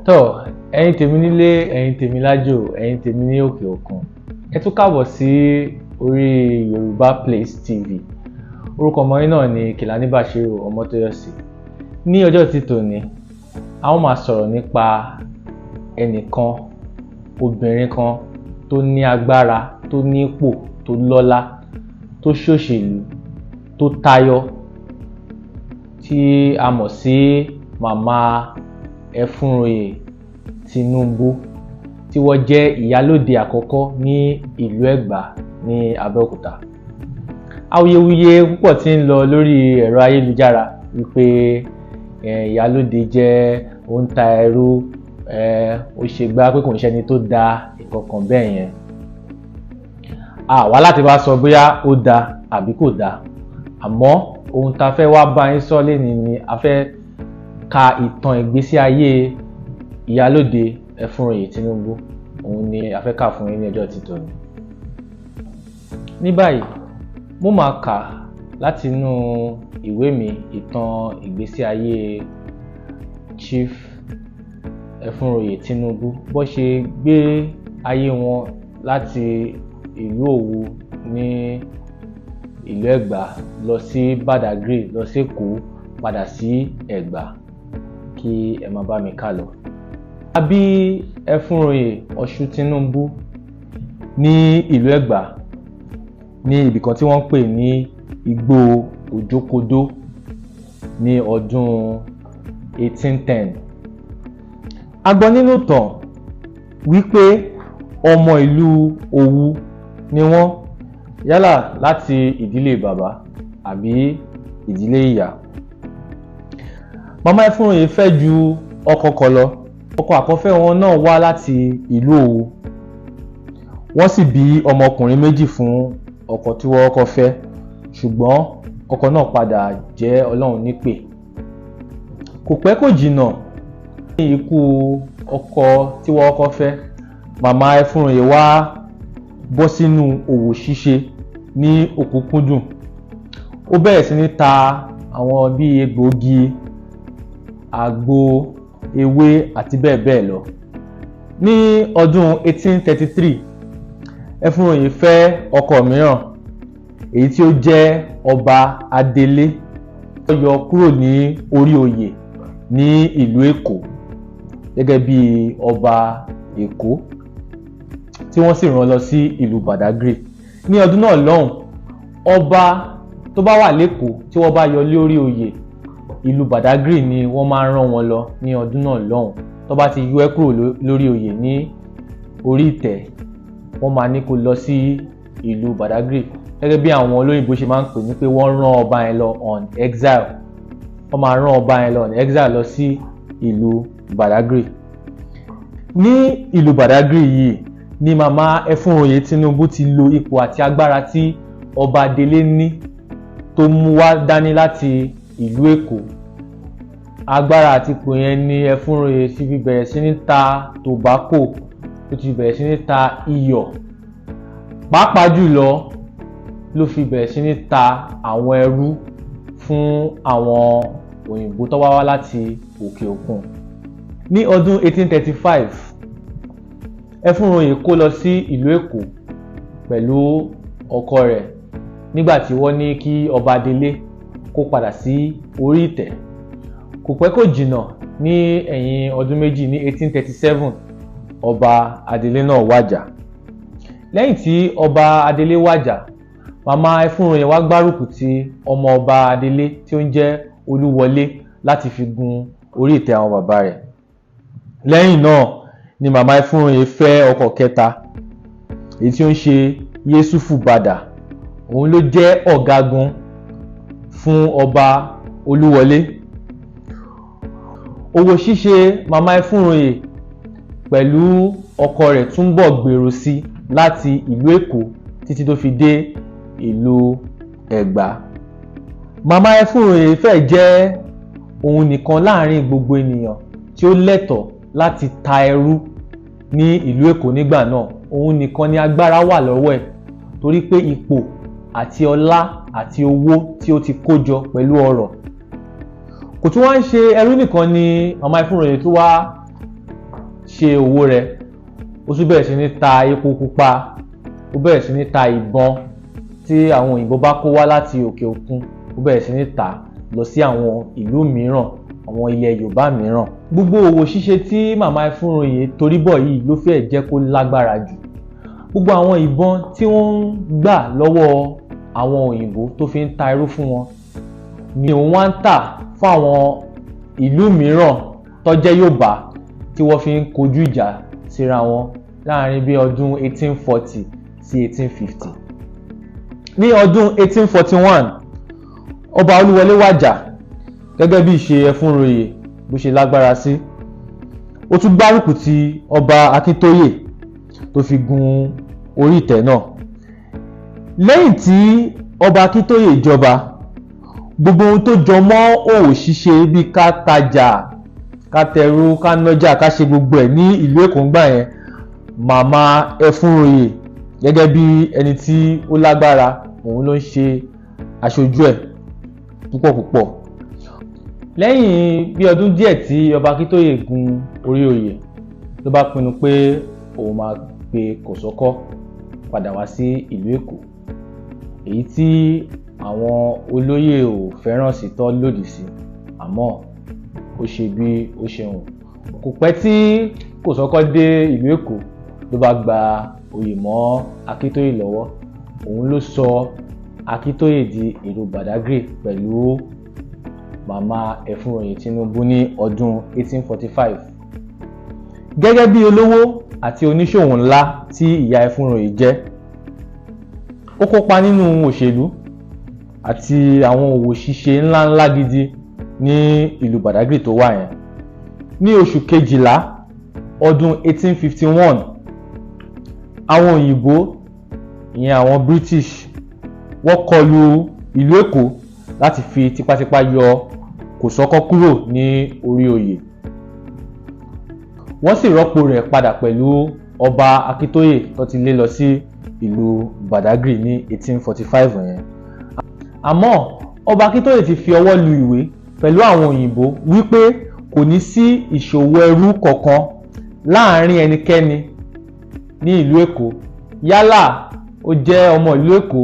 Tọ́ ẹ̀yin tèmi nílé, ẹ̀yin tèmi lájò, ẹ̀yin tèmi ní òkè òkun, ẹ tún káàbọ̀ sí orí Yorùbá Place TV. Orúkọ ọmọ yín náà ni Kìlání Bàṣírù Ọmọ́tóyọ̀sí. Ní ọjọ́ tí tòní, a ó máa sọ̀rọ̀ nípa ẹnìkan, obìnrin kan tó ní agbára, tó ní ipò, tó lọ́lá, tó ṣòṣèlú, tó tayọ, tí a mọ̀ sí Màmá Ẹfúnroyè Tinubu, tí wọ́n jẹ́ ìyálóde àkọ́kọ́ ní ìlú Ẹ̀gbá ní Abẹ́òkúta. Awuyewuye púpọ̀ tí ń lọ lórí ẹ̀rọ ayélujára wípé ìyálóde jẹ́ ó ń ta ẹrú, ó ṣe gbá pé kò ń ṣẹni tó da nǹkan kan bẹ́ẹ̀ yẹn. A wá láti wá sọ bóyá ó da àbí kò da, àmọ́ ohun tá a fẹ́ wá bá yín sọ lénìí ni a fẹ́ ka ìtàn ìgbésí ayé ìyálóde Ẹfúnroyè Tinubu. Òun ni a fẹ́ kà fún yín ní ọjọ́ tí tòní. Ní báyìí, mo máa kà láti inú ìwé mi, ìtàn ìgbésí ayé Chief Ẹfúnroyè Tinubu, bó ṣe gbé ayé wọn láti ìlú Òwu ní ìlú Ẹ̀gbá lọ sí Badagry, lọ sí Èkó, padà sí Ẹ̀gbá. Kí ẹ máa bá mi ká lọ. A bí Ẹfúnroyè Ọ̀ṣun Tinubu ní ìlú Ẹ̀gbá, ní ibìkan tí wọ́n ń pè ní Igbó Òjòkodó ní ọdún 1810. A gbọ́ nínú ìtàn wípé ọmọ ìlú Òwu ni wọ́n, yálà láti ìdílé bàbá àbí ìdílé ìyá. Màmá Ẹfúnroyè fẹ́ ju ọkọ kan lọ. Ọkọ àkọ́fẹ́ wọn náà wá láti ìlú Òwu. Wọ́n sì bí ọmọkùnrin méjì fún ọkọ tí wọ́n kọ́kọ́ fẹ́, ṣùgbọ́n ọkọ náà padà jẹ́ Ọlọ́run nípè. Kò pẹ́ kò jìnnà ní ikú ọkọ tí wọ́n kọ́kọ́ fẹ́, Màmá Ẹfúnroyè wá bọ́ sínú òwò ṣíṣe ní òkúnkúndùn. Ó bẹ̀rẹ̀ sí ní ta àwọn bíi egbòogi, àgbo, ewé àti bẹ́ẹ̀ bẹ́ẹ̀ lọ. Ní ọdún 1833, Ẹfúnroyè fẹ́ ọkọ mìíràn, èyí tí ó jẹ́ Ọba Adelé. Ó yọ kúrò ní orí oyè ní ìlú Èkó gẹ́gẹ́ bí ọba Èkó, tí wọ́n sì rán lọ sí ìlú Badagry. Ní ọdún náà lọ́hùn, ọba tó bá wà l'Ékòó tí wọ́n bá yọ lórí oyè, ìlú Badagry ni wọ́n máa ń rán wọn lọ ní ọdún náà lọ́hùn. Tó bá ti yọ ẹ́ kúrò lórí oyè ní orí ìtẹ́, wọ́n máa ní kó lọ sí ìlú Badagry, gẹ́gẹ́ bí àwọn olóyìnbó ṣe máa ń pè ní pé wọ́n rán ọba yẹn lọ on exile. Wọ́n máa rán ọba yẹn lọ on exile lọ sí ìlú Badagry. Ní ìlú Badagry yìí ni Màmá Ẹfúnroyè Tinubu ti lo ipò àti agbára tí ọba Adelé ní, tó mú wá dání láti ìlú Èkó. Agbára àti ipò yẹn ni Ẹfúnroyè ti fi bẹ̀rẹ̀ sí ní ta tobacco, ó ti bẹ̀rẹ̀ sí ní ta iyọ̀, pàápàá jùlọ ló fi bẹ̀rẹ̀ sí ní ta àwọn ẹrú fún àwọn òyìnbó tó wá wá láti òkè òkun. Ní ọdún 1835, Ẹfúnroyè kó lọ sí ìlú Èkó pẹ̀lú ọkọ rẹ̀ nígbà tí wọ́n ní kí ọba Adelé kó padà sí orí ìtẹ́. Kò pẹ́ kò jìnnà, ní ẹ̀yìn ọdún 2, ní 1837, ọba Adelé náà wàjà. Lẹ́yìn tí ọba Adelé wàjà, Màmá Ẹfúnroyè wá gbárùkù ti ọmọ ọba Adelé tí ó ń jẹ́ Olúwọlé láti fi gun orí ìtẹ́ àwọn bàbá rẹ̀. Lẹ́yìn náà ni Màmá Ẹfúnroyè fẹ́ ọkọ kẹta, èyí tí ó ń ṣe Yésúfù Bàdà. Òun ló jẹ́ ọ̀gágun fún ọba Olúwọlé. Òwò ṣíṣe Màmá Ẹfúnroyè pẹ̀lú ọkọ rẹ̀ túnbọ̀ gbèrò sí láti ìlú Èkó títí tó fi dé ìlú Ẹ̀gbá. Màmá Ẹfúnroyè fẹ́ jẹ́ òun nìkan láàrin gbogbo ènìyàn tí ó lẹ́tọ̀ọ́ láti ta ẹrú ní ìlú Èkó nígbà náà. Òun nìkan ni agbára wà lọ́wọ́ ẹ̀, torí pé ipò àti ọlá àti owó tí ó ti kó jọ pẹ̀lú ọrọ̀. Kò tún wá ń ṣe ẹrú nìkan ni Màmá Ẹfúnroyè tó wá ṣe owó rẹ̀. Ó tún bẹ̀rẹ̀ sí ní ta epo pupa, ó bẹ̀rẹ̀ sí ní ta ìbọn tí àwọn òyìnbó bá kó wá láti òkè òkun, ó bẹ̀rẹ̀ sí ní tà lọ sí àwọn ìlú mìíràn, àwọn ilẹ̀ Yorùbá mìíràn. Gbogbo òwò ṣíṣe tí màmá Ẹfúnroyè torí bọ̀ yìí ló fẹ́ẹ̀ jẹ́ kó lágbára jù. Gbogbo àwọn ìbọn tí wọ́n ń gbà lọ́wọ́ àwọn òyìnbó tó fi ń ta irú fún wọn ni òun wá ń tà fún àwọn ìlú mìíràn tó jẹ́ Yorùbá tí wọ́n fi ń kojú ìjà síra wọn láàrin bí ọdún 1840 sí 1850. Ní ọdún 1841, ọba Olúwọlé wàjà. Gẹ́gẹ́ bí ìṣe Ẹfúnroyè bó ṣe lágbára sí, ó tún gbárùkù ti ọba Akíntóyè tó fi gun orí ìtẹ́ náà. Lẹ́yìn tí ọba Akíntóyè jọba, gbogbo ohun tó jọ mọ́ òwò ṣíṣe bíi ká tajà, ká tẹrú, ká nájà, ká ṣe gbogbo ẹ̀ ní ìlú Èkó ńgbà yẹn, màmá Ẹfúnroyè gẹ́gẹ́ bí ẹni tí ó lágbára, òun ló ń ṣe aṣojú ẹ̀ púpọ̀ púpọ̀. Lẹ́yìn bí ọdún díẹ̀ tí ọba Akíntóyè gun orí oyè, ló bá pinnu pé òun máa pe Kòsọ́kọ́ padà wá sí ìlú Èkó, èyí tí àwọn olóyè ò fẹ́ràn sí tọ́ lòdì sí, àmọ́ ó ṣe bí ó ṣe hùn. Kò pẹ́ tí Kòsọ́kọ́ dé ìlú Èkó ló bá gba oyè mọ́ Akíntóyè lọ́wọ́. Òun ló sọ Akíntóyè di èrò Badagry pẹ̀lú màmá Ẹfúnroyè Tinubu ní ọdún 1845. Gẹ́gẹ́ bí olówó àti oníṣòwò ńlá tí ìyá Ẹfúnroyè jẹ́, ó kópa nínú òṣèlú àti àwọn òwò ṣíṣe ńláńlá gidi ní ìlú Badagry tó wà yẹn. Ní oṣù kejìlá ọdún 1851, àwọn òyìnbó, ìyẹn àwọn British, wọ́n kọlu ìlú Èkó láti fi tipátipá yọ Kòsọ́kọ́ kúrò ní orí oyè. Wọ́n sì rọ́pò rẹ̀ padà pẹ̀lú ọba Akíntóyè tó ti lé lọ sí ìlú Badagry ní 1845 yẹn. Àmọ́ ọba Akíntóyè ti fi ọwọ́ lu ìwé pẹ̀lú àwọn òyìnbó wípé kò ní sí ìṣòwò ẹrú kankan láàrin ẹnikẹ́ni ní ìlú Èkó, yálà ó jẹ́ ọmọ ìlú Èkó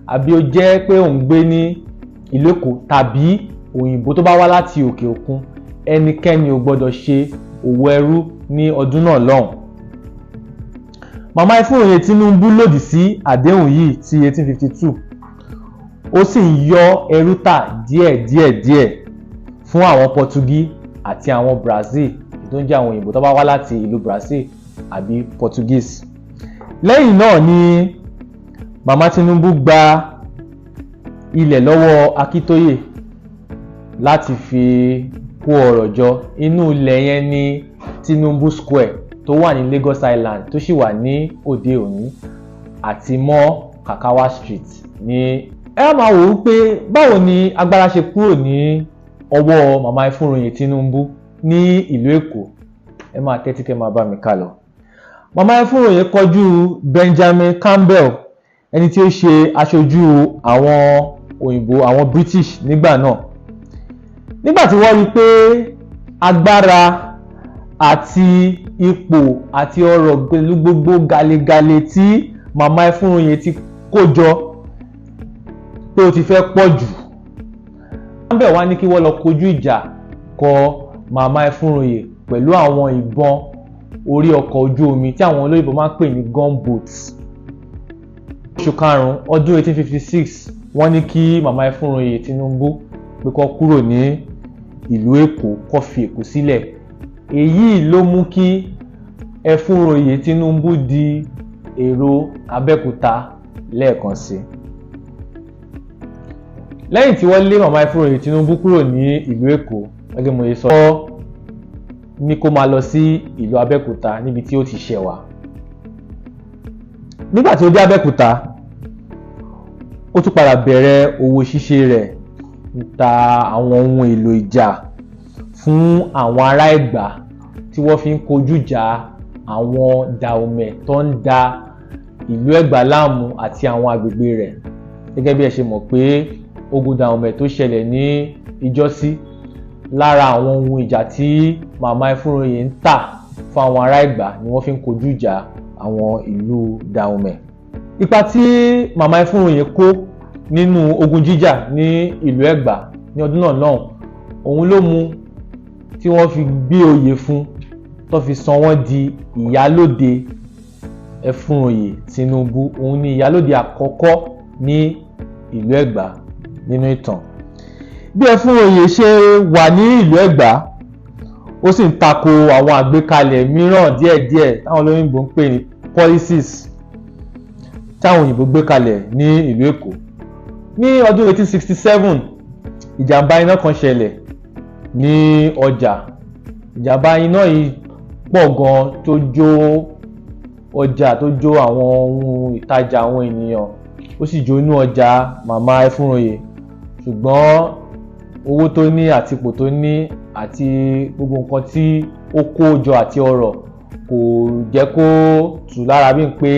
àbí ó jẹ́ pé òun gbé ní ìlú Èkó tàbí òyìnbó tó bá wá láti òkè òkun, ẹnikẹ́ni ò gbọ́dọ̀ ṣe òwò ẹrú ní ọdún náà lọ́hùn. Màmá Ẹfúnroyè Tinubu lòdì sí àdéhùn yìí ti 1852, ó sì ń yọ ẹrú tà díẹ̀ díẹ̀ díẹ̀ fún àwọn Pọtugí àti àwọn Brazil, tó ń jẹ́ àwọn òyìnbó tó bá wá láti ìlú Brazil àbí Portuguese. Lẹ́yìn náà ni màmá Tinubu gba ilẹ̀ lọ́wọ́ Akíntóyè láti fi kó ọrọ̀ jọ. Inú ilẹ̀ yẹn ní Tinubu Square tó wà ní Lagos Island tó sì wà ní òde òní, àti mọ́ Kakawa Street ní. Ẹ á máa wò ó pé báwo ni agbára ṣe kúrò ní ọwọ́ màmá Ẹfúnroyè Tinubu ní ìlú Èkó. Ẹ máa tẹ́tí kẹ́ máa bá mi ká lọ. Màmá Ẹfúnroyè kọjú Benjamin Campbell, ẹni tí ó ṣe aṣojú àwọn òyìnbó, àwọn British nígbà náà. Nígbà tí wọ́n rí i pé agbára àti ipò àti ọrọ̀ pẹ̀lú gbogbo galegale tí màmá Ẹfúnroyè ti kó jọ pé ó ti fẹ́ pọ̀ jù, Campbell wá ní kí wọ́n lọ kojú ìjà kọ màmá Ẹfúnroyè pẹ̀lú àwọn ìbọn orí ọkọ̀ ojú omi tí àwọn olóyìnbó máa ń pè ní gunboats. Oṣù karùn-ún ọdún 1856, wọ́n ní kí màmá Ẹfúnroyè Tinubu pé kó kúrò ní ìlú Èkó, kó fi Èkó sílẹ̀. Èyí ló mú kí Ẹfúnroyè Tinubu di èrò Abẹ́òkúta lẹ́ẹ̀kan sí. Lẹ́yìn tí wọ́n lé màmá Ẹfúnroyè Tinubu kúrò ní ìlú Èkó, gẹ́gẹ́ mo ṣe sọ, ní kó máa lọ sí ìlú Abẹ́òkúta níbi tí ó ti ṣẹ̀ wá. Nígbà tí ó dé Abẹ́òkúta, ó tún padà bẹ̀rẹ̀ òwò ṣíṣe rẹ̀, ń ta àwọn ohun èlò ìjà fún àwọn ará Ẹ̀gbá tí wọ́n fi ń kojú ìjà àwọn Dahomey tó ń da ìlú Ẹ̀gbá láàmú àti àwọn agbègbè rẹ̀. Gẹ́gẹ́ bí ẹ ṣe mọ̀ pé ogun Dahomey tó ṣẹlẹ̀ ní ìjọ́sí, lára àwọn ohun ìjà tí màmá Ẹfúnroyè ń tà fún àwọn ará Ẹ̀gbá ni wọ́n fi ń kojú ìjà àwọn ìlú Dahomey. Ipa tí Màmá Ẹfúnroyè kó nínú ogun jíjà ní ìlú Ẹ̀gbá ní ọdún náà lọ́hùn, òun ló mú tí wọ́n fi gbé oyè fún, tó fi sọ wọ́n di Ìyálóde Ẹfúnroyè Tinubu. Òun ni ìyálóde àkọ́kọ́ ní ìlú Ẹ̀gbá nínú ìtàn. Bí Ẹfúnroyè ṣe wà ní ìlú Ẹ̀gbá, ó sì ń tako àwọn àgbékalẹ̀ mìíràn díẹ̀díẹ̀ táwọn olóyìnbó ń pè ní policies táwọn òyìnbó gbé kalẹ̀ ní ìlú Èkó. Ní ọdún 1867, ìjàmbá iná kan ṣẹlẹ̀ ní ọjà. Ìjàmbá iná yìí pọ̀ gan, tó jó ọjà, tó jó àwọn ohun ìtajà àwọn ènìyàn, ó sì jó inú ọjà Màmá Ẹfúnroyè. Ṣùgbọ́n owó tó ní àti ipò tó ní àti gbogbo nǹkan tí ó kó jọ àti ọrọ̀ kò jẹ́ kó tù lára bí n pé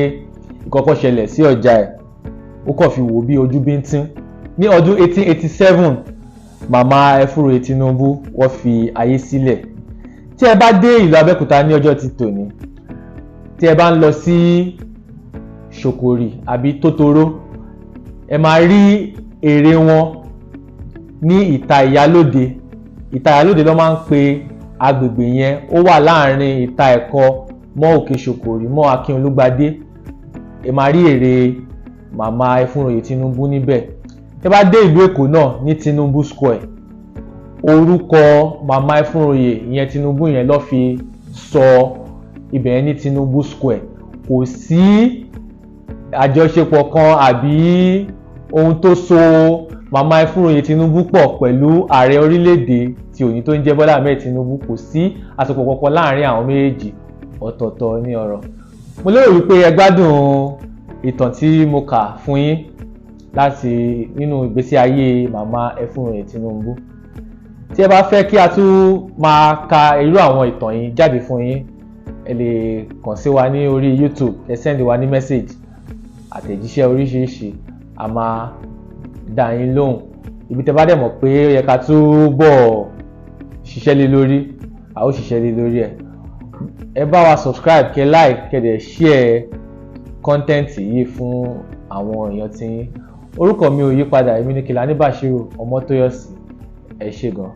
ìkọ́kọ́ ṣẹlẹ̀ sí ọjà ẹ̀. Ó kàn fi wò bí ojú bíntín. Ní ọdún 1887, Màmá Ẹfúnroyè Tinubu, wọ́n fi ayé sílẹ̀. Tí ẹ bá dé ìlú Abẹ́òkúta ní ọjọ́ ti tòní, tí ẹ bá ń lọ sí Ṣòkòrì àbí Tótóró, ẹ máa rí ère wọn ní ìta Ìyálóde. Ìta Ìyálóde ló máa ń pe agbègbè yẹn. Ó wà láàrin ìta Ẹ̀kọ́ mọ́ Òkè Ṣòkòrì mọ́ Akin Olúgbadé. Ẹ máa rí ère Màmá Ẹfúnroyè Tinubu níbẹ̀. Tẹ́ bá dé ìlú Èkó náà, ní Tinubu Square, orúkọ Màmá Ẹfúnroyè ìyẹn Tinubu yẹn ló fi sọ ibẹ̀ yẹn ní Tinubu Square. Kò sí àjọṣepọ̀ kan àbí ohun tó so Màmá Ẹfúnroyè Tinubu pọ̀ pẹ̀lú ààrẹ orílẹ̀-èdè tí òní tó ń jẹ́ Bọ́lá Ahmed Tinubu. Kò sí àsopọ̀ kankan láàrin àwọn méjèèjì, ọ̀tọ̀ọ̀tọ̀ ní ọ̀rọ̀. Mo lérò wípé ẹ gbádùn ìtàn tí mo kà fún yín láti nínú ìgbésí ayé Màmá Ẹfúnroyè Tinubu. Tí ẹ bá fẹ́ kí a tún máa ka irú àwọn ìtàn yìí jáde fún yín, ẹ lè kàn sí wa ní orí YouTube, ẹ send wa ní message, àtẹ̀jíṣẹ́ oríṣiríṣi, a máa dá yín lóhùn. Ibi tẹ́ bá dẹ̀ mọ̀ pé ó yẹ ká túbọ̀ ṣiṣẹ́ lé lórí, a ó ṣiṣẹ́ lé lórí ẹ̀. Ẹ bá wa subscribe, kẹ́ like, kẹ́ dẹ̀ share content yìí fún àwọn èèyàn tí yín. Orúkọ mi ò yí padà, èmi ní Kìlání Bàṣírù Ọmọ́tóyọ̀sí. Ẹ ṣé gan.